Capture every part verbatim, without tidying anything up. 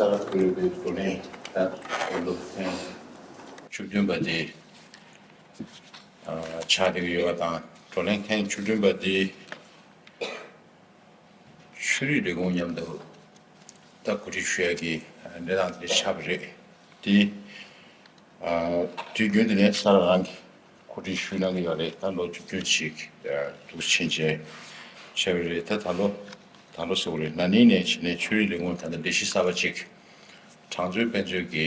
ས་ར་བོད་རིག་པའི་བགྲོ་གླེང་ད་སློབ་ཚན་བཅུ་བདུན་པ་དེ་ཨ་ཆགས་བསྡད་ཀྱི་ཡོད་པ་དང་། བགྲོ་གླེང་ཐེངས་བཅུ་བདུན་པ་དེ་ཆོས་རིག་ལས་ཁུངས་མཉམ་དུ་ད་གོ་སྒྲིག་ཞུ་ཡ་གི་གནས་སྟངས་དེ་ཆགས་པ་རེད། དེ་ཨ་དུས་རྒྱུན་དུ་ནས་ས་ར་རང་གི་གོ་སྒྲིག་ཞུས་གནང་གི་ཡོད་རེད། ད་ལོ་བཅུ་བདུན་ཞིག་ཨ་འདུག་ཕྱིན་ཆད་བྱས་པ་རེད། ད་ད་ལོ་ད་ལོ་ཟེར་བ་རེད། ན་ནིང་ནས་བྱས་ནས་ཆོས་རིག་ལས་ཁུངས་ད་ལྟ་ལས་གཞི་གསར་པ་ཅིག་གྲངས་མཛོད་དཔེ་མཛོད་ཀྱི་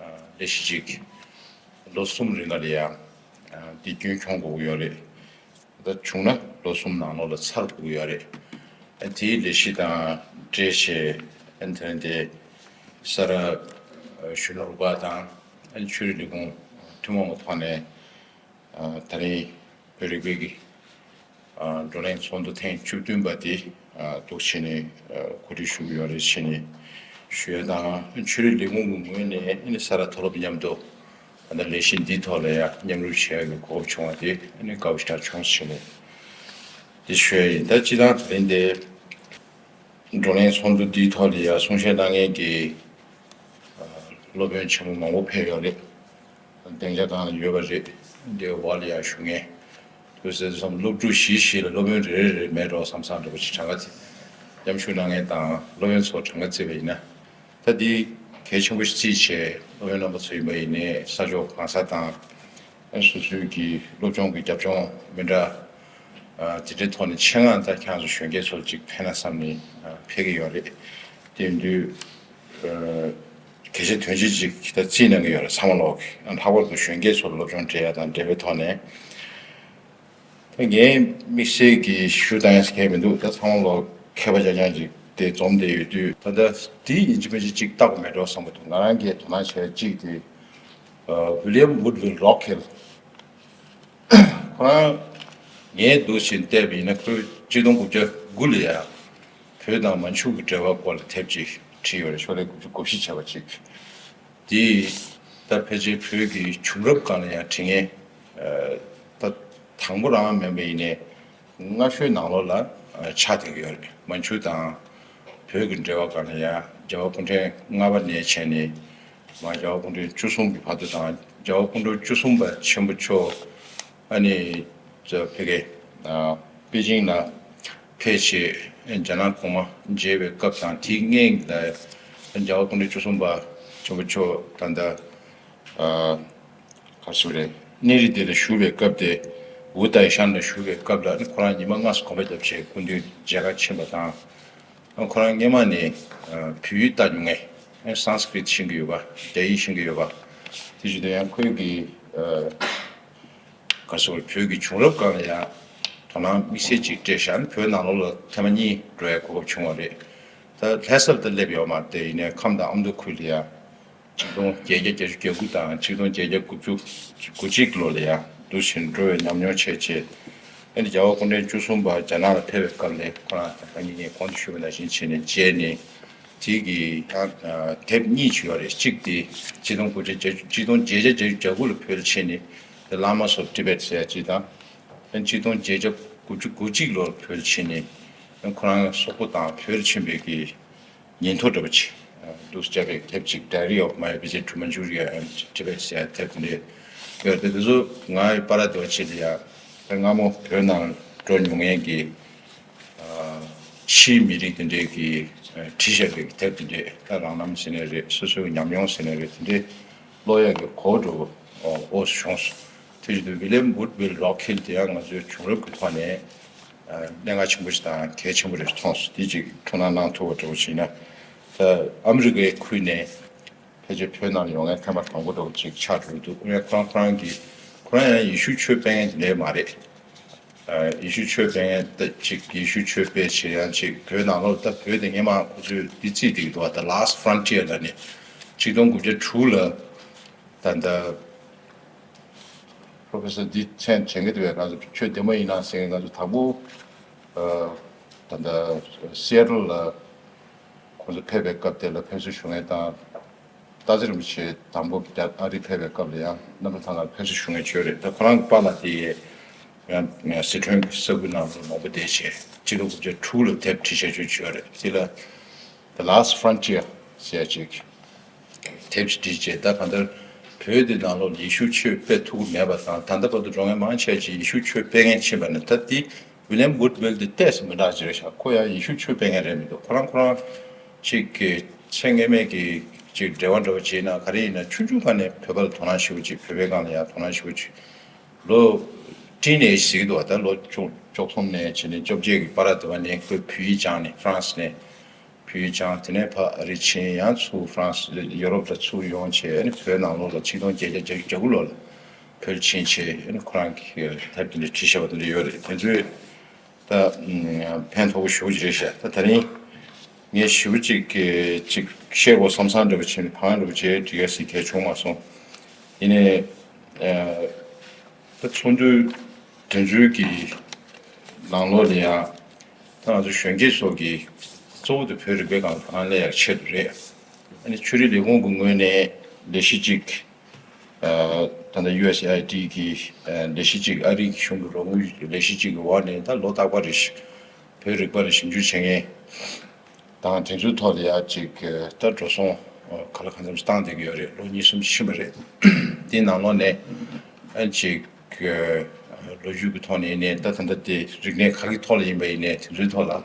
ཨ་ལས་གཞི་ཅིག་ལོ་གསུམ་རིང་ལ་ལ་ཡ་ཨ་འདི་རྒྱུན་འཁྱོངས་དགོས་ཀྱི་ཡོད་རེད། ད་བྱུང་ན་ལོ་གསུམ་ནང་ལོགས་ལ་ཚར་དགོས་ཀྱི་ཡོད་རེད། ཨ་དེའི་ལས་གཞི་དང་འབྲེལ་བྱས་ཨ་དེ་རིང་དེ་ས་ར་གཞོན་ནུ་རུ་ཁག་དང་ཨ་ཆོས་རིག་ལས་ཁུངས་ཐུན་མོང་གི་ཐོག་ནས་ཨ་ད་རིང་བོད་རིག་པའི་གི་ཨ་བགྲོ་གླེང་ཚོགས་འདུ་ཐེངས་བཅུ་བདུན་པ་དེ་ཨ་འདུག་བྱས་ནས་ཨ་གོ་སྒྲིག་ཞུ་གི་ཡོད་རེད། བྱས་ནས་ཞུ་ཡ་དང་། ཆོས་རིག་ལས་ཁུངས་ཀྱི་ངོས་ནས་ཨ་ནི་ས་ར་མཐོ་སློབ་མཉམ་དུ་ད་ལྟ་ལས་གཞི་འདིའི་ཐོག་ལ་ཡ་མཉམ་རུབ་བྱེད་ཡ་གི་གོ་སྐབས་བྱུང་བ་དེ་ཨ་ནི་དགའ་པོ་ཞེ་དྲག་བྱུང་། བྱས་ནས་འདི་ཞུ་ཡ་ཡིན། ད་སྤྱིར་བཏང་དེ་རིང་འདི་བགྲོ་གླེང་ཚོགས་འདུ་འདིའི་ཐོག་ལ་ཡ་གསུང་བཤད་གནང་མཁན་གྱི་ཨ་སློབ་དཔོན་ཆེན་པོ་མང་པོ་ཕེབས་ཡོད་རེད། སྡིངས་ཆ་སྒང་ལ་ཡོད་པ་རེད། འདི་འོག་ལ་ཡ་བཞུགས་མཁན་དུ་ཟེར་སོང་། སློབ་ཕྲུག་བཞི་བཞི་ལ་སློབ་དཔོན་རེ་རེ་རེ་མེད་འགྲོ་བསམ་བསམ་འདྲ་པོ་ཞིག་གྲངས་ཀ་མཉམ་ཞུགས་གནང་མཁན་དང་སློབ་དཔོན་ཚོ་གྲངས་ཀ་བརྩིས་པ་ཡིན་ན། ད་འདི་གལ་ཆེན་པོ་ཞིག་བརྩིས་བྱས་སློབ་དཔོན་རྣམ་པ་ཚོ་ཡིན་པ་ཡིན་ནའི་ས་ཕྱོགས་གང་ས་དང་། ཨ་སོ་སོའི་གི་སློབ་སྦྱོང་གི་རྒྱབ་ལྗོངས་མི་འདྲ་ཨ་དེ་འདྲའི་ཐོག་ནས་ཆེད་མངགས་ད་ཁྱེད་ཚོ་གཞོན་སྐྱེས་ཚོ་ཅིག་ཕེབས་ན་བསམ་ནས་ཨ་ཕེབས་ཀྱི་ཡོད་རེད། དེ་ཡིན་དུས་ཨ་གལ་ཆེ་དོན་ཆེ་ཅིག་ད་བརྩིས་གནང་གི་ཡོད་རེད། ཚང་མ་ལོག་གི་ཨ་ལྷག་པར་དུ་གཞོན་སྐྱེས་ཚོར་སློབ་སྦྱོང་སྤྲད་ཡ་དང་འབྲེལ་བའི་ཐོག་ནས། ད་ངས་དམིགས་བསལ་གྱི་ཞུ་དང་ཡང་ཟེར་མཁན་མི་འདུག་ད་ཚང་མ་ལོག་མཁས་པ་རྐྱང་རྐྱང་ཅིག་དེ་འཛོམས་བསྡད་ཡོད་དུས། ད་ལྟ་དེ་ཡིན་གཅིག་མིན་གཅིག་ཅིག་བལྟ་དགོས་མེད་འགྲོ་བསམ་གྱི་འདུག་ང་རང་གིས་དོ་སྣང་བྱས་གཅིག་དེ་ཨ་William Woodville Rockhill ཁོ་རང་ངས་འདུག་བྱས་བལྟས་པ་ཡིན་ན་ཁོས་གཅིག་སྟོང་དགུ་བརྒྱ་དགུ་ལ་ཡ་བོད་དང་མན་ཆུ་གི་འབྲེལ་བ་སྐོར་ལ་དེབ་ཅིག་བྲིས་ཡོད་རེད། ཤོག་ལྷེ་དགུ་བཅུ་གོ་བཞི་བྱས་པ་ཅིག་དེས་ད་ཕལ་ཆེར་བོད་ཀྱི་བྱུང་རབས་སྒང་ལ་ཡང་བྲིས་མཁན་ཨ་ད་དང་པོ་རང་མིན་པ་ཡིན་ནའི་སྔ་ཤོས་ནང་ལོགས་ལ་ཨ་ཆགས་བསྡད་ཀྱི་ཡོད་རེད། མན་ཆུ་དང་བོད་ཀྱི་འབྲེལ་བ་སྒང་ལ་ཡང་རྒྱལ་བ་སྐུ་ཕྲེང་ལྔ་པ་ནས་བྱས་ནས་མར་རྒྱལ་བ་སྐུ་ཕྲེང་བཅུ་གསུམ་གྱི་བར་དུ་དང་། རྒྱལ་བ་སྐུ་ཕྲེང་བཅུ་གསུམ་པ་ཆེན་པོ་མཆོག་ཨ་ནི་ཕ་གི་ཨ་པེ་ཅིང་ལ་ཕེབས་བྱས་རྒྱ་ནག་གོང་མ་མཇལ་བའི་སྐབས་དང་། དེའི་སྔོན་ལ་རྒྱལ་བ་སྐུ་ཕྲེང་བཅུ་གསུམ་པ་ཆེན་པོ་མཆོག་ད་ལྟ་ཨ་ག་རེ་ཟེར་དགོས་རེད། གནས་རི་དེ་ལ་བཞུགས་པའི་སྐབས་དེ། ཝུ་ཏའི་ཤན་ལ་བཞུགས་པའི་སྐབས་ལ་ནི་ཁོ་རང་ཉི་མ་ལྔ་ཙམ་གོམ་པ་བརྒྱབ་བྱས་སྐུ་མདུན་མཇལ་ཁ་ཕྱིན་པ་དང་། ཁོ་རང་སྔོན་མ་ནས་ཨ་བོད་ཡིག་ལྟ་མྱོང་ངས། ཨ་སཾ་སྐྲྀཏ་ཤེས་ཀྱི་ཡོད་པ། རྒྱ་ཡིག་ཤེས་ཀྱི་ཡོད་པ། དེ་བཞིན་དུ་ཡང་ཁོས་ཀྱི་ཨ་ག་རེ་ཟེར་དགོས་རེད། བོད་ཀྱི་བྱུང་རབས་སྒང་ལ་ཡང་དོ་སྣང་དམིགས་བསལ་ཅིག་སྤྲད་བཞག་ནས་བོད་ནང་ལོགས་ལ་ཐེངས་མ་གཉིས་འགྲོ་ཡའི་གོ་སྐབས་བྱུང་བ་རེད། ད་ལྷ་སར་ད་སླེབས་ཡོད་མ་རེད། དེ་ཡིན་ནའི་ཁམས་དང་ཨ་མདོ་ཁུལ་ལ་ཡང་ཆིག་སྟོང་བརྒྱད་བརྒྱ་བརྒྱད་ཅུ་གྱ་དགུ་དང་ཆིག་སྟོང་བརྒྱད་བརྒྱ་དགུ་བཅུ་གོ་གཅིག་ལོ་ལ་ཡང་འདུག་བྱས་འགྲོ་བའི་ཉམས་མྱོང་བྱས་བྱས། ཨ་ནི་རྒྱལ་བ་སྐུ་ཕྲེང་བཅུ་གསུམ་པ་རྒྱ་ནག་ལ་ཕེབས་པའི་སྐབས་ལ་ཁོ་རང་ད་ལྟ་ངེད་གཉིས་གོང་དུ་ཞུས་པ་ནང་བཞིན་བྱས་ནས་མཇལ་ནས། དེ་གི་ཡང་དེབ་གཉིས་ཅིག་ཡོད་རེད། གཅིག་དེ་ཆིག་སྟོང་དགུ་བརྒྱ་བརྒྱད་ཅུ་ཆིག་སྟོང་བརྒྱད་བརྒྱ་བརྒྱད་ཅུ་གྱ་དགུ་ལ་བོད་ལ་ཕྱིན་ནས་The Lamas of Tibet ཟེར་ཡ་གཅིག་དང་། ཨ་ནི་ཆིག་སྟོང་བརྒྱད་བརྒྱ་དགུ་བཅུ་གོ་གཅིག་ལོར་བོད་ལ་ཕྱིན་ནས་ཁོ་རང་སོག་པོ་དང་བོད་ལ་ཕྱིན་པའི་གི་ཉིན་ཐོ་འདྲ་པོ་ཅིག་འདུག་སེ་བརྒྱབ་པའི་དེབ་ཅིག Diary of My Visit to Manchuria and Tibet ཟེར་ཡ་དེབ་དེ་འདྲ་ཡོད་དེ། དེ་ཚོ་ང་ཡི་པར་འདྲ་པོ་ཅིག་ལ་ཡ་སྔ་མོ་བོད་ནང་འགྲོ་མྱོང་མཁན་གྱི་ཕྱིའི་མི་རིགས་དེ་འདྲས་ཀྱིས་བྲིས་བཞག་པའི་དེབ་དེ་འདྲས། ད་རང་རྣམ་ཟེར་ནའི་རེད། སོ་སོའི་ཉམས་མྱོང་ཟེར་ནའི་རེད། དེ་འདྲས་ཀློག་ཡག་གི་གོ་སྐབས་འདྲ་པོ་ཨོ་བྱུང་སོང་། དེ་བཞིན་དུ་William Woodville Rockhill དེ་ཡང་ང་ཚོའི་བྱུང་རབས་ཀྱི་ཐོག་ནས་གནད་འགག་ཆེན་པོ་ཞིག་དང་གལ་ཆེན་པོ་རེད་མཐོང་སོང་། དེ་ཅིག་ཐུགས་སྣང་གནང་ཐུབ་པ་འདྲ་པོ་ཞིག་ཡིན་ན། ད་ཨ་མི་རི་ཀའི་ཁུལ་ནས་ཕལ་ཆེར་བོད་ནང་ལ་ཡོང་མཁན་ཐེངས་མ་དང་པོ་འདྲ་པོ་ཅིག་ཆགས་འགྲོ་གི་འདུག་ཨ་ནི་ཁོ་རང་ཁོ་རང་གིས་ཁོ་རང་ཡང་ཡེ་ཤུ་ཆོས་སྤེལ་མཁན་དེ་འདྲས་མ་རེད། ཨ་ཡེ་ཤུ་ཆོས་སྤེལ་མཁན་ད་ཅིག་ཡེ་ཤུ་ཆོས་སྤེལ་བྱེད་ཡང་ཅིག་བོད་ནང་ལོགས་ད་བོད་དེ་སྔོན་མ་ཁོ་ཚོས་འདི་བརྩིས་བསྡད་ཀྱི་འདུག་བ། The Last Frontier ལ་ནི་ཆིག་སྟོང་དགུ་བརྒྱ་དྲུག་ལ་ད་ལྟ་Professor འདི་མཚན་དྲན་གྱི་འདུག་བས། ང་ཚོ་ཆོས་ལྡན་མ་ཡིན་ན་ཟེར་མཁན་ང་ཚོ་དང་པོ་ཨ་ད་ལྟ་Seattle ལ་ཁོང་ཚོ་ཕེབས་པའི་སྐབས་དེ་ལ་ཕེབས་བསུ་ཞུ་མཁན་དང་། སྟག་འཚེར་རིན་པོ་ཆེ་དང་པོ་རྒྱ་ཨ་རི་ཕེབས་པའི་སྐབས་ལ་ཡང་གནམ་གྲུ་ཐང་ལ་ཕེབས་བསུ་ཞུ་མཁན་ཅིག་ཡོད་རེད། ད་ཁོ་རང་གི་པཱ་ལགས་དེ་ཡང་སི་ཁྲོན་གྱི་ས་ཁུལ་ནང་ལ་མང་པོ་བསྡད་བྱས་ཕྱི་ལོ་དགུ་བརྒྱ་དྲུག་ལ་དེབ་བྲིས་བཞག་ཅིག་ཡོད་རེད། དེ་ལ་The Last Frontier ཟེར་ཅིག་དེབ་ཅིག་བྲིས་རྗེས། ད་གང་ལྟར་བོད་འདི་ནང་ལོགས་ལ་ཡེ་ཤུ་ཆོས་སྤེལ་ཐུབ་ཀྱི་མེད་པ་དང་། ད་ལྟ་བར་དུ་འགྲོ་མཁན་མང་ཆེ་ཅིག་ཡེ་ཤུ་ཆོས་སྤེལ་མཁན་ཕྱིན་པ་ནི། ད་འདི་ཝི་ལེམ་ཝུཌ་ཝེལ་འདི་ཏོག་ཙམ་མི་འདྲ་ཅིག་རེད་ཤག་ཁོ་ཡང་ཡེ་ཤུ་ཆོས་སྤེལ་མཁན་རེད་མི་འདུག་ཁོ་རང་ཁོ་རང་ཅིག་གི་ཚེ་སྔོན་མའི་གི་ཅིག་འབྲེལ་བ་འདྲ་བོ་བྱས་ན། ག་རེ་ཡིན་ན། ཆུང་ཆུང་སྒང་ནས་བོད་པ་ལ་དོ་སྣང་ཞེ་པོ་ཅིག་བོད་པའི་སྒང་ལ་ཡང་དོ་སྣང་ཞེ་པོ་ཅིག་ལོ་ཊིན་ཨེཇ་ཟེར་གྱི་འདུག་ད་ལོ་བཅུ་བཅུ་གསུམ་ནས་བྱས་ནས་བཅོ་བརྒྱད་ཀྱི་བར་དུ་བ་ནས་ཁོས་བོད་ཡིག་སྦྱངས་ནས། ཧྥ་རན་སི་ནས་བོད་ཡིག་སྦྱངས། དེ་ནས་ཕར་ཨ་རི་ཕྱིན། ཡང་ཚུར་ཧྥ་རན་སི་ཡོ་རོབ་ལ་ཚུར་ཡོང་བྱས། ཨ་ནི་བོད་ནང་ལོགས་ལ་ཆིག་སྟོང་བརྒྱད་བརྒྱ་བརྒྱད་ཅུ་གྱ་དགུ་ལོ་ལ་བོད་ཕྱིན་བྱས། ཨ་ནི་ཁོ་རང་གིས་དེབ་དེ་འདྲ་བྲིས་བཞག་པ་དེ་འདྲ་ཡོད་རེད། དེ་ཚོས་ད་ཕན་ཐོགས་པོ་ཞེ་པོ་ཅིག་རེད་ཤག་ད་དེ་རིང་ངས་ཞེ་པོ་ཅིག་གི་ཅིག་བཤད་དགོས་བསམ་བསམ་འདྲ་པོ་བྱས་ནས། གང་འདྲ་པོ་བྱས་འབྲི་ཡ་ཟེར་གལ་བྱུང་མ་སོང་། ཡིན་ནའི་ད་ཚོགས་འདུ་དེ་ཚོའི་གི་ནང་ལོགས་ལ་ཡང་། ད་ང་ཚོ་གཞོན་སྐྱེས་ཚོ་གི་གཙོ་བོ་དེ་བོད་རིག་པའི་སྒང་ལ་དོ་སྣང་སླེབས་ཡག་ཆེད་དུ་རེད། ཨ་ནི་ཆོས་རིག་ལས་ཁུངས་ཀྱི་ངོས་ནས་ལས་གཞི་གཅིག་ད་ལྟ་ཡུ་ཨེས་ཨེ་ཨའི་ཌི་གི་ལས་གཞི་གཅིག་ཨ་རིའི་གཞུང་གི་རོགས་དངུལ་ལས་གཞི་གཅིག་གི་འོག་ནས། ད་ལོ་རྟག་པར་རེ་བཞིན་བོད་རིག་པ་ལ་ཞིབ་འཇུག་བྱེད་མཁན་དང་། དེ་ཚོའི་ཐོག་ལ་ཡ་ཅིག་ད་འགྲོ་སོང་ག་ལ་གང་འཚམ་ཞིག་བཏང་བསྡད་ཀྱི་ཡོད་རེད། ལོ་གཉིས་གསུམ་ཕྱིན་པ་རེད། དེའི་ནང་ལོགས་ནས་ཨ་ཅིག་ལོ་རྒྱུས་ཀྱི་ཐོག་ནས་ཡིན་ནའི། ད་ད་ལྟ་དེ་རིག་གནས་ག་གི་ཐོག་ལ་ཡིན་པ་ཡིན་ནའི། དེ་ཚོའི་ཐོག་ལ་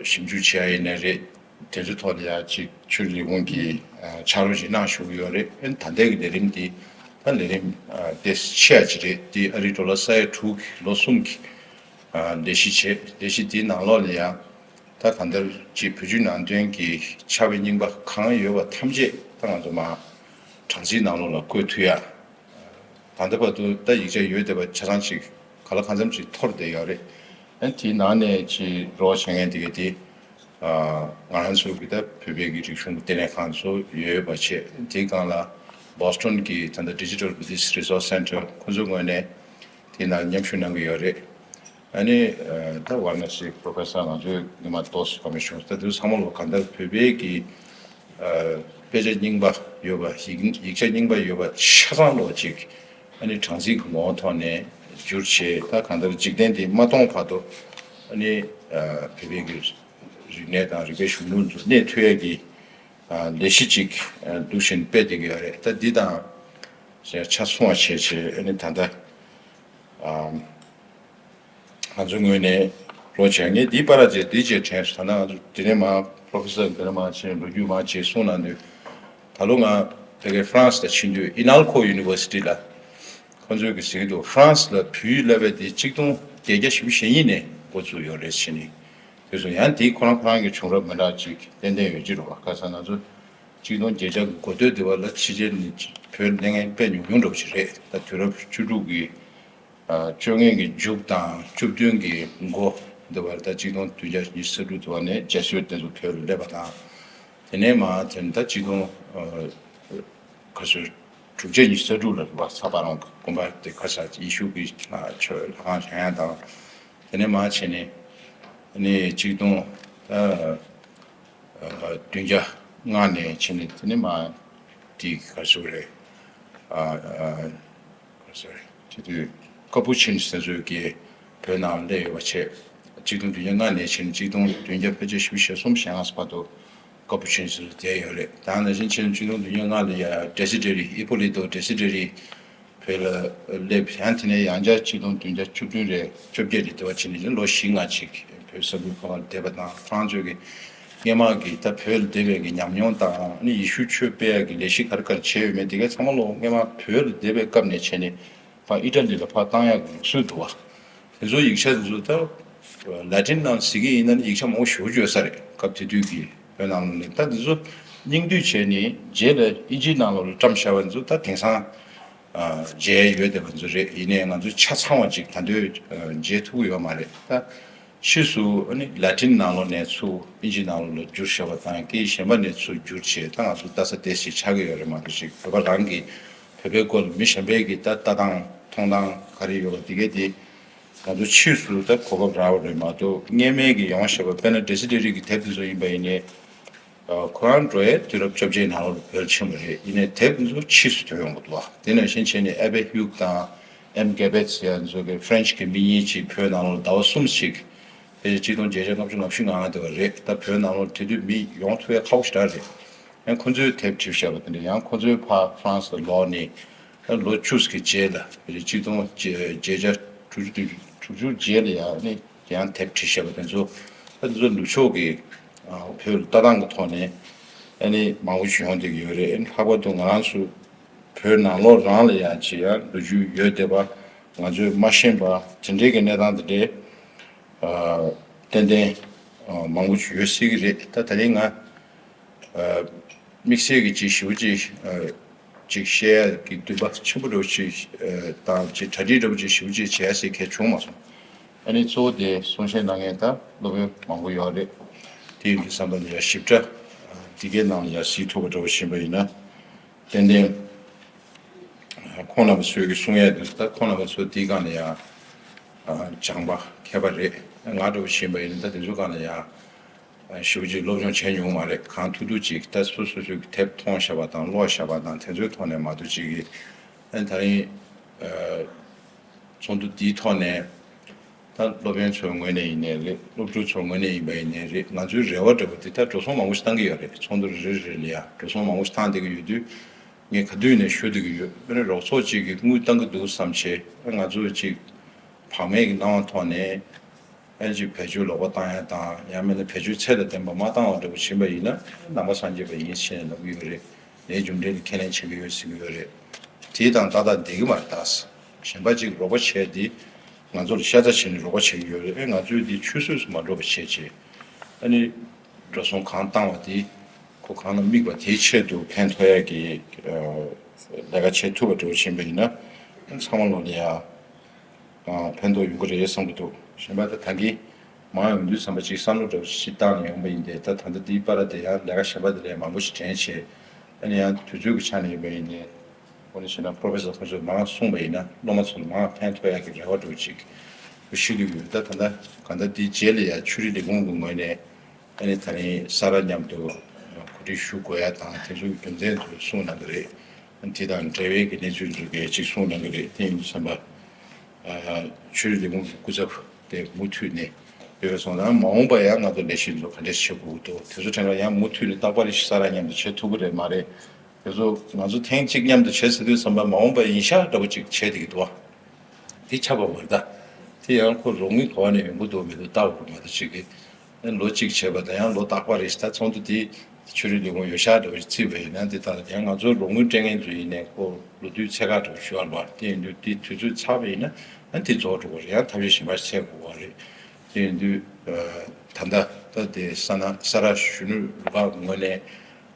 ཞིབ་འཇུག་བྱེད་ཡ་ཡིན་ནའི་རེད། དེ་ཚོའི་ཐོག་ལ་ཡ་ཅིག་ཆོས་རིག་ལས་ཁུངས་ཀྱིས་ཕྱག་རོགས་ཅིག་གནང་བཞུགས་ཀྱི་ཡོད་རེད། ཨ་ནི་ད་ལྟའི་གི་ལས་རིམ་འདི་ད་ལས་རིམ་ཏོག་ཙམ་ཆེ་ཡ་ཅིག་རེད། འདི་ཨ་རིའི་ཌོ་ལར་ས་ཡ་དྲུག་གི་ལོ་གསུམ་གྱི་ལས་གཞི་བྱས། ལས་གཞི་འདིའི་ནང་ལོགས་ལ་ཡ་ད་གང་ལྟར་ཅིག་བོད་བརྒྱུད་ནང་བསྟན་གྱི་ཕྱག་དཔེ་རྙིང་པ་གང་ཡོད་པ་ཐམས་ཅད་ད་ང་ཚོ་མར་གྲངས་རྩིས་ནང་ལོགས་ལ་བཀོད་ཐུབ་ཡ། ད་ལྟ་བར་དུ་ད་ཡིག་ཆ་ཡོད་བསྡད་པ་ཆ་ཚང་ཅིག་ག་ལ་གང་འཚམ་ཅིག་འཐོར་བསྡད་ཡོད་རེད། ཨ་ནི་དེའི་ནང་ནས་ཅིག་རོགས་བྱེད་མཁན་དེ་ག་དེ་ང་རང་ཚོ་གི་ད་བོད་པའི་གི་རིག་གཞུང་གི་ལྟེ་གནས་ཁང་ཚོ་ཡོད་པ་བྱས། དེའི་སྒང་ལ་Boston་གི་ད་ལྟ་Digital Buddhist Resource Center ཁོ་ཚོའི་ངོས་ནས་དེའི་ནང་མཉམ་ཞུགས་གནང་གི་ཡོད་རེད། ཨ་ནི་ད་ཝཱ་ར་ཎ་སི་པོ་རོ་ཕེ་སར་ང་ཚོའི་སྔོན་མ་ཏོག་ཙམ་བཀའ་མོལ་ཞུས། ད་དུང་ཚང་མ་ལོ་གང་ལྟར་བོད་པའི་གི་དཔེ་ཆ་རྙིང་པ་ཡོད་པ། ཡིག་ཡིག་ཆ་རྙིང་པ་ཡོད་པ་ཆ་ཚང་ལོ་ཅིག་ཨ་ནི་གྲངས་རྩིས་ཀྱི་ངོ་བོ་ཐོག་ནས་བསྒྱུར་བྱས། ད་གང་ལྟར་འཇིག་རྟེན་འདི་མ་སྟོངས་བར་དུ་ཨ་ནི་བོད་པའི་གི་རིག་གནས་དང་རིག་པའི་གཞུང་ལུགས་འདི་གནས་ཐུབ་ཡས་ཀྱི་ལས་གཞི་ཅིག་འདུག་བཞིན་སྤེལ་བསྡད་ཀྱི་ཡོད་རེད། ད་འདི་དང་ཆ་མཚུངས་པ་བྱས་བྱས། ཨ་ནི་ད་ལྟ་ང་ཚོའི་ངོས་ནས་རོགས་བྱས། ངས་འདི་པར་ར་བྱས་འདི་བྱས་དྲན་སོང་། ད་ནང་ང་ཚོ་དེ་ནས་མར་པོ་རོ་ཕེ་སར་འདི་ནས་མར་བྱས། ལོ་རྒྱུས་མར་བྱས་གསུང་གནང་དུས། ད་ལོ་ང་ཕ་གི་ཧྥ་རན་སི་ལ་ཕྱིན་དུས། ཨི་ནལ་ཁོ་ཡུ་ནི་ཝར་སི་ཊི་ལ་ཁོང་ཚོས་གི་ཟེར་གྱི་འདུག་ཧྥ་རན་སི་ལ་བོད་ཡིག་བསླབ་པ་དེ་ཆིག་སྟོང་བརྒྱད་བརྒྱ་བཞི་བཅུ་ཞེ་གཉིས་ནས་འགོ་བཙུགས་ཡོད་རེད་ཟེར་ནས། དེ་ཚོ་ཡང་དེ་ཁོ་རང་ཁོ་རང་གི་བྱུང་རབས་མི་འདྲ་ཅིག་ཏན་ཏན་ཡོད་ཀྱི་རེད་པ། ཁ་སང་ང་ཚོ་ཆིག་སྟོང་བརྒྱད་བརྒྱ་གི་འགོ་སྟོད་དེ་བ་ལ་ཕྱི་རྒྱལ་ནས་བོད་སླེབས་མཁན་དཔེ་ཉུང་ཉུང་འདྲ་པོ་ཞིག་རེད། ད་དུས་རབས་བཅུ་དྲུག་གི་ཨ་བཅོ་ལྔའི་གི་མཇུག་དང་བཅུ་བདུན་གི་འགོ་འདི་བར། ད་ཆིག་སྟོང་བདུན་བརྒྱ་ཉི་ཤུ་རྩ་དྲུག་དེ་བ་ནས་ཇེ་སུའེ་ཊི་དེ་ཚོ་བོད་ལ་སླེབས་པ་དང་། དེ་ནས་མར་དེ་ད་ཆིག་སྟོང་ཨ་ག་ཚོད་དྲུག་བརྒྱ་ཉི་ཤུ་རྩ་དྲུག་ལ་རེད་པ། ཚ་བ་རོང་གི་དགོན་པ་དེ་ཁ་ཤས་ཡེ་ཤུ་གི་ཆོས་ལྷ་ཁང་བཞེངས་ཡ་དང་། དེ་ནས་མར་བྱས་ནས་ཨ་ནི་ཆིག་སྟོང་ད་བདུན་བརྒྱ་ལྔ་ནས་བྱས་ནས། དེ་ནས་མར་དེ་ག་ཚོད་རེད། ཨ་ཨ་ག་ཚོད་རེད། དེ་དུས་ཀ་པུ་ཆིན་ཟེར་ཚོས་ཀྱིས་བོད་ནང་སླེབས་ཡོད་པ་བྱས། ཆིག་སྟོང་བདུན་བརྒྱ་ལྔ་ནས་བྱས་ནས་ཆིག་སྟོང་བདུན་བརྒྱ་ཕལ་ཆེར་བཞི་བཅུ་ཞེ་གསུམ་ཞེ་ལྔ་བར་དུ་ཀ་པུ་ཆིན་ཟེར་ཚོས་བསྡད་ཡོད་རེད། ད་ནང་བཞིན་བྱས་ན་ཆིག་སྟོང་བདུན་བརྒྱ་ལྔ་ལ་ཡ་ཌེ་སི་ཌེ་རི། ཨི་པོ་ལི་ཏོ་ཌེ་སི་ཌེ་རི་བོད་ལ་སླེབས། ཡང་དེ་ནས་ཡང་བསྐྱར་ཆིག་སྟོང་བདུན་བརྒྱ་བཅུ་བདུན་རེད། བཅོ་བརྒྱད་རེད། དེ་བ་ཕྱིན་ནས་ལོ་བཞི་ལྔ་ཅིག་བོད་ས་ཁུལ་ཁག་ལ་བསྡད་པ་དང་། ཁོ་རང་ཚོས་ཀྱི་སྔོན་མ་གི་ད་བོད་ལ་བསྡད་པའི་གི་ཉམས་མྱོང་དང་། ཨ་ནི་ཡེ་ཤུ་ཆོས་སྤེལ་ཡག་གི་ལས་གཞི་ག་རེ་ག་རེ་བྱས་ཡོད་མེད་དེ་གའི་ཚང་མ་ལོ་སྔོན་མ་བོད་ལ་བསྡད་པའི་སྐབས་ནས་བྱས་ནས་ཕར་ཨི་ཊ་ལི་ལ་ཕར་བཏང་ཡག་གི་ལུགས་སྲོལ་འདུག་བ། དེ་ཚོ་ཡིག་ཆ་དེ་ཚོ་ད་ལ་ཏིན་ནང་གཟིགས་ཀྱི་ཡིན་ན་ནི་ཡིག་ཆ་མང་པོ་ཞེ་པོ་ཅིག་ཡོད་ས་རེད། སྐབས་དེ་དུས་ཀྱི་བོད་ནང་ལོགས་ནས། ད་དེ་ཚོ་རྙིང་བསྡུས་བྱས་ནས་རྗེས་ལ་ཨིན་ཇིའི་ནང་ལོགས་ལ་བཀྲམ་བཞག་པ་དེ་ཚོ་ད་དེང་སང་ཨ་མཇལ་ཡོད་བསྡད་པ་ཚོ་རེད། ཡིན་ནའི་ང་ཚོ་ཆ་ཚང་བ་ཅིག་ད་དུང་ཨ་མཇལ་ཐུབ་ཀྱི་ཡོད་མ་རེད། ད་ཕྱིས་སུ་ཨ་ནི་ལ་ཏིན་ནང་ལོགས་ནས་ཚུར་ཨིན་ཇི་ནང་ལོགས་ལ་བསྒྱུར་བཞག་པ་དང་། སྐད་ཡིག་གཞན་པ་ནས་ཚུར་བསྒྱུར་བྱས། ད་ང་ཚོ་ལྟ་ས་ཏོག་ཙམ་ཆགས་ཀྱི་ཡོད་རེད་མ་གཏོགས། ཅིག་བོད་པ་རང་གི་བོད་པའི་སྐོར་ལ་མི་གཞན་པའི་གི་ད་ལྟ་སྟངས་མཐོང་སྟངས་ག་རེ་ཡོད་པ་དེ་གའི་དེ་ང་ཚོ་ཕྱིས་སུ་ད་གོ་སྐབས་རག་པ་རེད་མ་གཏོགས། སྔོན་མའི་གི་ཡོང་བཞག་པ། དཔེར་ན་ཌེ་སི་ཌེ་རི་གི་དེབ་དེ་ཚོ་ཡིན་པ་ཡིན་ནའི། ཨ་ཁོ་རང་འགྲོ་ཡས་དུས་རབས་བཅོ་བརྒྱད་ནང་ལོགས་ལ་བོད་ལ་ཕྱིན་པ་རེད། ཡིན་ནའི་དེབ་དེ་ཚོ་ཕྱིས་སུ་ཐོན་ཡོང་གི་འདུག་བ། དེ་ནང་བཞིན་བྱས་ནས་ཨེ་བེ་ཧིའུག་དང་ཨེམ་གེ་བེ་ཚི་ཡ་ཚོ་གི་ཧྥ་རན་སི་གི་མི་གཉིས་ཅིག་བོད་ནང་ལོགས་ཟླ་བ་གསུམ་ཅིག་ ཕལ་ཆེར་ཆིག་སྟོང་བརྒྱད་བརྒྱ་ལྔ་བཅུ་ང་བཞི་ང་ལྔ་དེ་བ་རེད། ད་བོད་ནང་ལོགས་དེ་དུས་མི་ཡོང་ཐུབ་ཡ་ཁག་པོ་ཞེ་དྲག་རེད། ཡང་ཁོ་ཚོས་དེབ་བྲིས་བཞག་པ་དེ་འདྲ། ཡང་ཁོ་ཚོའི་ཕར་ཧྥ་རན་སི་ལ་ལོག་ནས་ད་ལོ་བཅུ་ཙམ་གྱི་རྗེས་ལ། ཕལ་ཆེར་ཆིག་སྟོང་བརྒྱད་བརྒྱ་དྲུག་ཅུ་དྲུག་ཅུ་རྗེས་ལ་ཡང་ནི་ཡང་དེབ་བྲིས་བཞག་པ་དེ་ཚོ། ད་དེ་ཚོ་ནུབ་ཕྱོགས་ཀྱི་ཨ་བོད་ལ་ལྟ་སྟངས་ཀྱི་ཐོག་ནས་ཨ་ནི་མང་པོ་ཞིག་ཡོང་བསྡད་ཀྱི་ཡོད་རེད། ཨ་ནི་ལྷག་པར་དུ་ང་རང་ཚོ་བོད་ནང་ལོགས་རང་ལ་ཡང་ཅིག་ཡང་ལོ་རྒྱུས་ཡོད་བསྡད་པ། ང་ཚོས་མ་ཤེས་པ་དེ་འདྲའི་གི་གནས་སྟངས་དེ་འདྲའི་ཨ་ཏན་ཏན་ཨ་མང་པོ་ཞིག་ཡོད་སྲིད་ཀྱི་རེད། ད་དེ་རིང་ང་ཨ་དམིགས་བསལ་གྱི་ཅིག་ཞེ་པོ་ཅིག་ཨ་ཅིག་བཤད་ཡ་གི་འདུན་པ་ཆེན་པོ་འདྲ་བོ་ཅིག་ཨ་དང་ཅིག་གྲ་སྒྲིག་འདྲ་བོ་ཅིག་ཞེ་པོ་ཅིག་བྱེད་ཡ་ཟེར་མཁན་བྱུང་མ་སོང་། ཨ་ནི་གཙོ་བོ་དེ་གསུང་བཤད་གནང་མཁན་ད་སློབ་དཔོན་མང་པོ་ཡོད་རེད། དེ་ཡིན་དུས་ཙམ་པ་ལ་ཡ་ཞིབ་ཕྲ་ཨ་འདི་གའི་ནང་ལ་ཡ་གཟིགས་ཐུབ་པ་འདྲ་བོ་ཕྱིན་པ་ཡིན་ན། ཏན་ཏན་ཁོང་རྣམ་པ་ཚོས་ཀྱི་གསུང་ཡས་དེ་ད་ཁོང་རྣམ་པ་ཚོ་དེའི་སྒང་ལ་ཡང་སྦྱངས་པ་མཁས་པ་རེད། ང་འདྲ་བོ་ཞིག་ཡིན་པ་ཡིན་ན་ད་དེ་ཚོའི་སྒང་ལ་ཡང་ཞེ་པོ་ཅིག་སློབ་སྦྱོང་བྱས་མྱོང་མ་རེད། གང་ཐུབ་ཐུབ་ཅིག་ད་སོ་སོ་སོའི་དེབ་མཐོང་བཞག་པ་དང་ཀློག་བཞག་པ་དང་དེ་ཚོའི་ཐོག་ནས་མ་གཏོགས་ཅིག་གི་ཨ་ནི་ད་རིང་ཚོགས་འདུ་འདིའི་ཐོག་ནས། ད་སློབ་དཔོན་ཚོའི་ངོས་ནས་ཡིན་ནའི་རེད། སློབ་ཕྲུག་ཚོའི་ངོས་ནས་ཡིན་པ་ཡིན་ནའི་རེད། ང་ཚོའི་རེ་བ་འདྲ་བོ་དེ་ད་འགྲོ་སོང་མང་པོ་ཞིག་བཏང་གི་ཡོད་རེད། ཚོགས་འདུ་རེ་རེ་རེ་ལ་ཡ་འགྲོ་སོང་མང་པོ་ཞིག་བཏང་བསྡད་ཀྱི་ཡོད་དུས། ངས་ག་དུས་ནས་ཞུ་བསྡད་ཀྱི་ཡོད། དཔེར་ན་རོགས་ཚོགས་གཅིག་གིས་དངུལ་བཏང་གི་འདུག་བསམ་བྱས། ང་ཚོས་གཅིག་བག་མེད་ཀྱི་སྣང་བ་ཐོག་ནས་ཨ་ཅིག་བེད་སྤྱོད་ལོག་པ་བཏང་ཡ་དང་། ཡང་མིན་ན་བེད་སྤྱོད་ཚད་དང་ལྡན་པ་མ་བཏང་བ་འདྲ་བོ་ཕྱིན་པ་ཡིན་ན་ནང་པ་སངས་རྒྱས་པ་ཡིན་ཞེས་ལབ་ཀྱི་ཡོད་རེད། ལས་རྒྱུ་འབྲས་ལ་ཁས་ལེན་བྱེད་ཀྱི་ཡོད་ཟེར་གྱི་ཡོད་རེད། དེ་དང་ཏག་ཏག་འགྲིག་གི་མ་རེད་ད། གཞན་པ་གཅིག་རོགས་པ་བྱས་ཏེ་ང་ཚོ་ལ་ཤ་ཚ་བྱས་ནས་རོགས་པ་བྱེད་ཀྱི་ཡོད་རེད། ཨེ་ང་ཚོས་འདི་ཆུད་ཟོས་སུ་མ་འགྲོ་བ་བྱས་བྱས། ཨ་ནི་འགྲོ་སོང་གང་བཏང་བ་དེ་ཁོ་གང་ལ་དམིགས་པ་དེའི་ཆེད་དུ་ཕན་ཐོགས་ཡག་གི་ལས་ཀ་བྱེད་ཐུབ་པ་འདྲ་བོ་ཕྱིན་པ་ཡིན་ན། ཚང་མ་ལོ་ལ་ཡ་ཕན་ཐོགས་ཡོང་གི་རེད་བསམ་གྱི་འདུག་གཞན་པ་ད་ད་གིན་མང་ཡོང་དུས་ཙམ་པ་ཅིག་བསམ་བློ་འདྲ་བོ་ཞིག་བཏང་ནས་ཡོང་པ་ཡིན་ཏེ། ད་ད་ལྟ་འདིའི་བར་དེ་ཡང་ལས་ཀ་གཞན་པ་དེ་ལས་མང་པོ་ཞིག་དྲན་བྱས། ཨ་ནི་ཡང་དུས་ཚོད་ཀྱི་ཆ་ནས་ཡིན་པ་ཡིན་ནའི། དངོས་གནས་བྱས་ན་པོ་རོ་ཕེ་སར་ཁོང་ཚོས་མང་གསུངས་པ་ཡིན་ན་སློབ་མ་ཚོ་ལ་མང་ཕན་ཐོགས་ཡག་གི་རེ་བ་འདྲ་བོ་ཅིག་ཞུ་གི་ཡོད། ད་ད་ལྟ་གང་ལྟར་འདིའི་རྗེས་ལ་ཡང་ཆོས་རིག་ལས་ཁུངས་ཀྱི་ངོས་ནས་ཨ་ནི་ད་རིང་ས་རཱ་མཉམ་དུ་གོ་སྒྲིག་ཞུ་དགོས་ཡ་དང་དེ་ཚོའི་རྒྱུ་མཚན་ཚོ་གསུངས་གནང་གི་རེད། དེ་དང་འབྲེལ་བའི་གི་གནས་ཚུལ་ཚོ་གས་ཅིག་གསུངས་གནང་གི་རེད། དེ་ཡིན་དུས་ཙམ་པ། ཨ་ཆོས་རིག་ལས་ཁུངས་ཀྱི་སྐུ་ཚབ་དེ་མུ་མཐུད་ནས་ཡོད་པ་སོང་ཙང་། མ་འོངས་པ་ཡང་ང་ཚོ་ལས་གཞི་ཚོ་ག་འདྲས་བྱེད་དགོས་ཀྱི་འདུག་དེ་ཚོ་དྲན་པ་ཡང་མུ་མཐུད་ནས་རྟག་པར་རེ་ཞིག་ས་རཱ་མཉམ་དུ་བྱེད་ཐུབ་ཀྱི་རེད་མ་རེད། དེ་ཚོ་ང་ཚོ་ཐེངས་གཅིག་མཉམ་དུ་བྱེད་ཟེར་དུས་ཙམ་པ་མ་འོངས་པ་ཡིན་ཤག་འདྲ་པོ་ཅིག་བྱེད་བསྡད་ཀྱི་འདུག་བ། དེ་ཁྱབ་པ་མ་རེད་ད། དེ་ཡང་ཁོ་རོགས་དངུལ་ག་བ་ནས་ཡོང་གི་འདུག་མི་འདུག་ལྟ་དགོས་མ་གཏོགས་ཅིག་གི་ལོ་གཅིག་བྱས་པ་དང་ཡང་ལོ་རྟག་པར་རེ་ཞིག་ད་ཚོགས་འདུ་དེ་ཆོས་རིག་ལས་ཁུངས་ཡོད་ཤག་འདྲ་བོ་ཞིག་བརྩིས་པ་ཡིན་ན། དེ་ལྟར་ཡང་ང་ཚོ་རོགས་དངུལ་སྤྲད་མཁན་ཚོ་ཡིན་ནའི་ཁོ་ལོ་དུས་ཚད་བཀག་འདྲ་བོ་ཞིག་ཡོད་རེད་པ། དེ་ཡིན་དུས་དེ་དུས་ཚོད་ཚར་བ་ཡིན་ན་ཨ་དེ་རྫོགས་འགྲོ་གི་རེད། ཡང་ཐབས་ཤེས་གཞན་པ་ཞིག་འཚོལ་དགོས་པ་རེད། དེ་ཡིན་དུས་ད་ལྟ་ད་དེ་ས་ན་ས་རཱ་གཞོན་ནུ་རུ་ཁག་ངོས་ནས་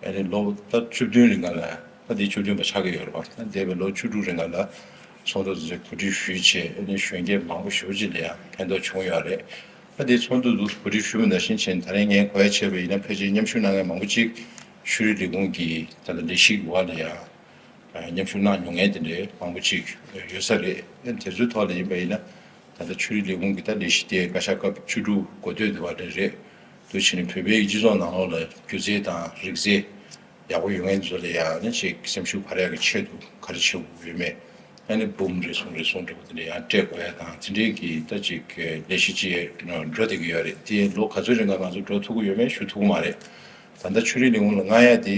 ཨ་ནི་ལོ་ད་བཅུ་བདུན་རིང་ག་ལ། ད་དེ་བཅུ་བདུན་པ་ཆགས་ཀྱི་ཡོད་རེད་པ། ད་འདས་པའི་ལོ་བཅུ་དྲུག་རིང་ག་ལ་ཚོགས་འདུ་དེ་ཚོ་གོ་སྒྲིག་ཞུས་བྱས། ཨ་ནི་གཞོན་སྐྱེས་མང་པོ་ཞེ་པོ་ཅིག་ལ་ཡང་ཕན་ཐོགས་བྱུང་ཡོད་རེད། ད་དེ་ཚོགས་འདུ་དུ་གོ་སྒྲིག་ཞུས་པ་ནང་བཞིན་བྱས་ནས་ད་རིང་ངས་གོ་ཡ་བྱས་པ་ཡིན་ན། ཕལ་ཆེར་མཉམ་ཞུགས་གནང་མཁན་མང་པོ་ཅིག་ཆོས་རིག་ལས་ཁུངས་ཀྱི་ད་ལྟ་ལས་གཞི་གི་འོག་ལ་ཡང་མཉམ་ཞུགས་གནང་མྱོང་མཁན་དེ་འདྲའི་མང་པོ་ཅིག་ཡོད་ས་རེད། ཨ་ནི་དེ་ཚོའི་ཐོག་ལ་ཡིན་པ་ཡིན་ན། ད་ལྟ་ཆོས་རིག་ལས་ཁུངས་ཀྱི་ད་ལས་གཞི་དེ་བཀའ་ཤག་སྐབས་བཅུ་དྲུག་འགོ་སྟོད་དེ་བ་དེ་རེད། དེ་བྱས་ནས་བོད་པའི་སྤྱི་ཚོགས་ནང་ལོགས་ལ་སྒྱུ་རྩལ་དང་རིག་རྩལ་ཡག་པོ་ཡོང་མཁན་ཚོ་ལ་ཡང་ནི་ཅིག་སེམས་ཤུགས་འཕར་ཡག་གི་ཆེད་དུ་ག་རེ་བྱེད་དགོས་ཡོད་མེད། ཨ་ནི་འབུམ་རེ་ཟུང་རེ་ཟུང་འདྲ་པོ་དེ་འདྲ་ཡང་སྤྲད་དགོས་ཡ་དང་། དེ་འདྲའི་གི་ད་ཅིག་ལས་གཞི་ཅིག་འགྲོ་བསྡད་ཀྱི་ཡོད་རེད། དེ་ལོ་ག་ཚོད་རིང་ག་ང་ཚོ་འགྲོ་ཐུབ་ཀྱི་ཡོད་མེད་ཞུ་ཐུབ་ཀྱི་མ་རེད། ད་ལྟ་ཆོས་རིག་ལས་ཁུངས་ལ་མངགས་ཡ་དེ་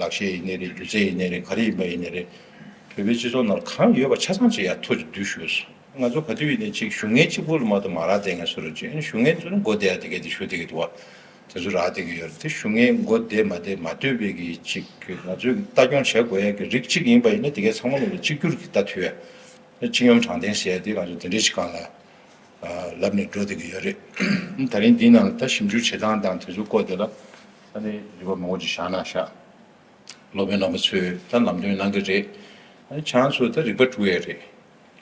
ལག་ཤེས་ཡིན་ནའི་རེད། སྒྱུ་རྩལ་ཡིན་ནའི་རེད། ག་རེ་ཡིན་པ་ཡིན་ནའི་རེད། བོད་པའི་སྤྱི་ཚོགས་ནང་གང་ཡོད་པ་ཆ་ཚང་ཅིག་ཡར་ཐོ་ཅིག་བསྡུས་ཞུས་སོང་། ང་ཚོ་ག་དུས་ཡིན་ནའི་ཅིག་ཞུ་མཁན་གཅིག་པུ་ལ་མ་གཏོགས་མ་རག་བསྡད་མཁན་བཟོ་འདྲ་ཅིག་ཨ་ནི་ཞུ་མཁན་ཚོ་ནི་མགོ་བདེ་ཡ་དེ་གས་དེ་ཞུ་བསྡད་ཀྱི་འདུག་བ། དེ་ཚོ་རག་བསྡད་ཀྱི་ཡོད་རེད། དེ་ཞུ་མཁན་མགོ་བདེ་མ་བདེ་མ་ལྟོས་པའི་གི་ཅིག་ང་ཚོས་ལྟ་སྐྱོང་བྱེད་དགོས་ཡ་གི་རིགས་གཅིག་ཡིན་པ་ཡིན་ན་དེ་གས་ཚང་མ་ལོ་ལ་གཅིག་གྱུར་གྱི་ལྟ་ཐུབ་ཡ། སྤྱི་སྙོམས་དྲང་བདེན་ཟེར་ཡ་དེ་ང་ཚོ་དེ་འདྲའི་ཅིག་སྒང་ལ་ལབ་ནས་འགྲོ་བསྡད་ཀྱི་ཡོད་རེད། ད་རིང་འདིའི་ནང་ལ་ད་ཞིབ་འཇུག་བྱེད་སྟངས་དང་དེ་ཚོའི་སྐོར་དེ་ལ་ཨ་ནི་རིག་པ་མང་པོ་ཅིག་བཞག་གནང་ཤག་སློབ་དཔོན་རྣམ་པ་ཚོས་ད་ལམ་སྟོན་གནང་གི་རེད། ཨ་ནི་ཁྱེད་རང་ཚོས་ད་རིག་པ་དཀྲུག་ཡས་རེད།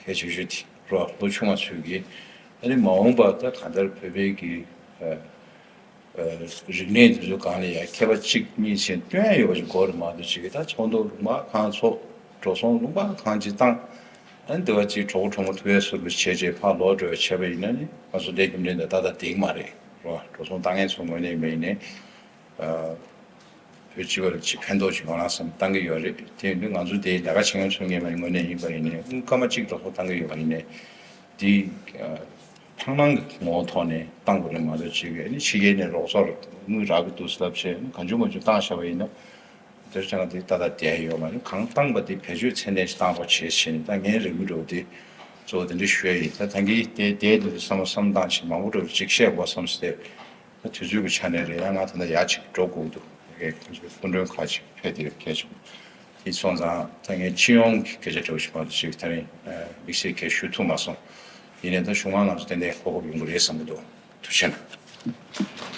གལ་ཆེ་ཤོས་དེ་རོ། ལོ་ཆུང་བ་ཚོས་ཀྱིས་ཨ་ནི་མ་འོངས་པ་ད་གང་ལྟར་བོད་པའི་གི་ཨ་ཨ་རིག་གནས་འདི་ཚོའི་སྒང་ལ་ཡ་མཁས་པ་གཅིག་གཉིས་ཟེར་སྟོན་ཡ་ཡོད་པ་ཞིག་དགོས་རེད་མ་གཏོགས། ཅིག་གི་ད་ཚོགས་འདུ་ལུང་པ་གང་ཚོགས། འགྲོ་སོང་ལུང་པ་གང་ཅིག་བཏང་། ཨ་ནི་དེ་བ་ཅིག་གྲོགས་པོ་གྲོགས་མོ་ཐུག་ཡས་ཟུར་དུ་བྱས་བྱས་ཕར་ལོག་འགྲོ་ཡས་བྱས་པ་ཡིན་ན་ནི་ང་ཚོ་ལས་རྒྱུ་འབྲས་འདི་ཏག་ཏག་འགྲིག་གི་མ་རེད་རོ། འགྲོ་སོང་བཏང་མཁན་ཚོ་ངོས་ནས་ཡིན་པ་ཡིན་ནའི། ཨ་བོད་སྤྱི་པ་ལ་ཅིག་ཕན་ཐོགས་ཅིག་ཡོང་ན་བསམ་བཏང་གི་ཡོད་རེད། དེ་ཡིན་དུས་ང་ཚོ་དེ་ལས་ཀ་བྱེད་མཁན་ཚོ་ངོས་ནས་ཡིན་པ་ཡིན་ནའི། སྐར་མ་གཅིག་འགྲོ་སོང་བཏང་གི་ཡོད་པ་ཡིན་ནའི། དེ་ཨ་ ཐང་ནང་གི་ངོ་བོ་ཐོག་ནས་བཏང་དགོས་རེད་མ་གཏོགས་ཅིག་ཨ་ནི་ཕྱི་རྒྱལ་ནས་རོགས་ཚོགས་དངུལ་རག་གི་འདུག་ཟེར་ལབ་བྱས་གང་བྱུང་མང་བྱུང་བཏང་བཞག་པ་ཡིན་ན། དེར་བྱས་ན་དེ་ཏག་ཏག་བསྡད་ཡོད་མ་རེད། གང་བཏང་པ་དེ་བེད་སྤྱོད་ཚད་ལྡན་ཞིག་བཏང་རོགས་བྱེད་ཟེར་ནས། ད་ངའི་རེ་སྐུལ་འདྲ་བོ་དེ་གཙོ་བོ་དེ་འདྲ་ཞུ་ཡ་ཡིན། ད་ད་གིན་དེ་དེའི་དོན་དུ་བསམ་བློ་བསམ་སྟངས་ཤིག་མང་པོ་འདྲ་བོ་ཅིག་བཤད་དགོས་བསམ་སྟེ། ད་དུས་ཚོད་ཀྱི་ཆ་ནས་རེད། ཡང་ང་ད་ལྟ་ཡར་ཅིག་འགྲོ་དགོས་འདུག་ཁོང་ཚོའི་སྐུ་མགྲོན་ཁག་ཅིག་ཕེབས་དེ་གལ་ཆེ་བོ་དེ་སོང་ཙང་། ད་ངས་སྤྱི་ཡོངས་ཀྱི་སྐད་ཆ་འདྲ་བོ་ཞིག་མ་གཏོགས་ཅིག་ད་རིང་དམིགས་བསལ་གྱི་ཞུ་ཐུབ་མ་སོང་། ཡིན་ནའི་ད་གཞུག་མ་ང་ཚོ་ཏན་ཏན་གོ་སྐབས་ཡོང་གི་རེད་བསམ་གྱི་འདུག་ཐུགས་རྗེ་ཆེ་གནང་།